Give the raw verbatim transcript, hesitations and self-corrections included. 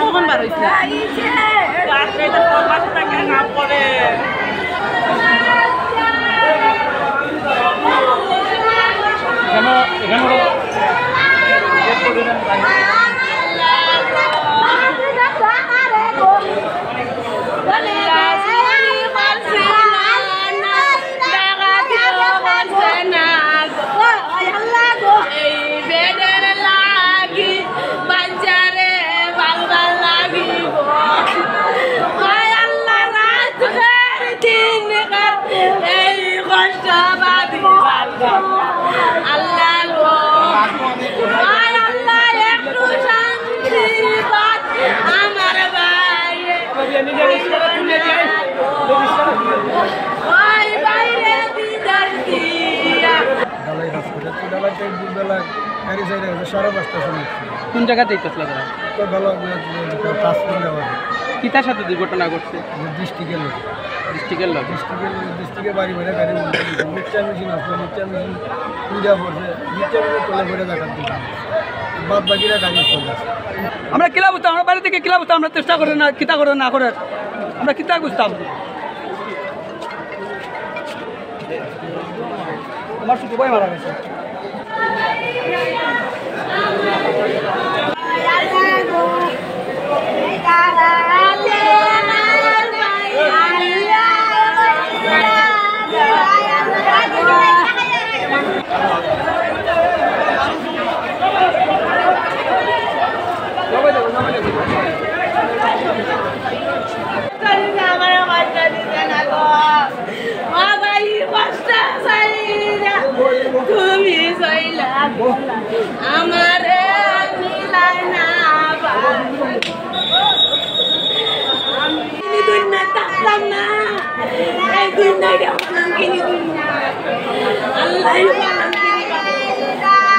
কখন বার হইছে? এখানে, এখানে আল্লাহ গো, আয় আল্লাহ, একটু শান্তি বাদ আমার ভাই। ওই বাইরে দিদার দিয়া। ঢালাই কাজ করে। তো ঢালাই তো দুবেলা গাড়ি চাইলে গেছে সাড়ে পাঁচটার সময়। কোন জায়গাতে এই কাজ লাগা? তো ঢালাই কাজ করে যাওয়া যায়। কিতার সাথে দুর্ঘটনা ঘটছে? ডিস্ট্রিক্টের লোক। ডিস্ট্রিক্টের লোক। ডিস্ট্রিক্টের লোক, ডিস্ট্রিক্টে বাড়ি বাড়ি গাড়ি উল্টে দিচ্ছে। মিক্সচার মেশিন আসলো, মিক্সচার মেশিন পূজা করছে, মিক্সচার মেশিন তলে করে দেখার দিকে। বাদ বাকিরা গাড়ি চলে আসে। আমরা কিলা বুঝতাম, আমরা বাড়ি থেকে কিলা বুঝতাম, আমরা চেষ্টা করে না, কিতা করে না করে, আমরা কিতা বুঝতাম। আমার ছোট ভাই মারা গেছে। আমার কষ্ট দিছে না গো। বাবা, এই কষ্ট চাইরা তুমি চাইলা আমারে মিলাই না বাবা। আমি দুনিয়া থাকতাম না। এই দুনিয়াটা কলঙ্কিনী দুনিয়া। আল্লাহ কলঙ্কিনী বাবা।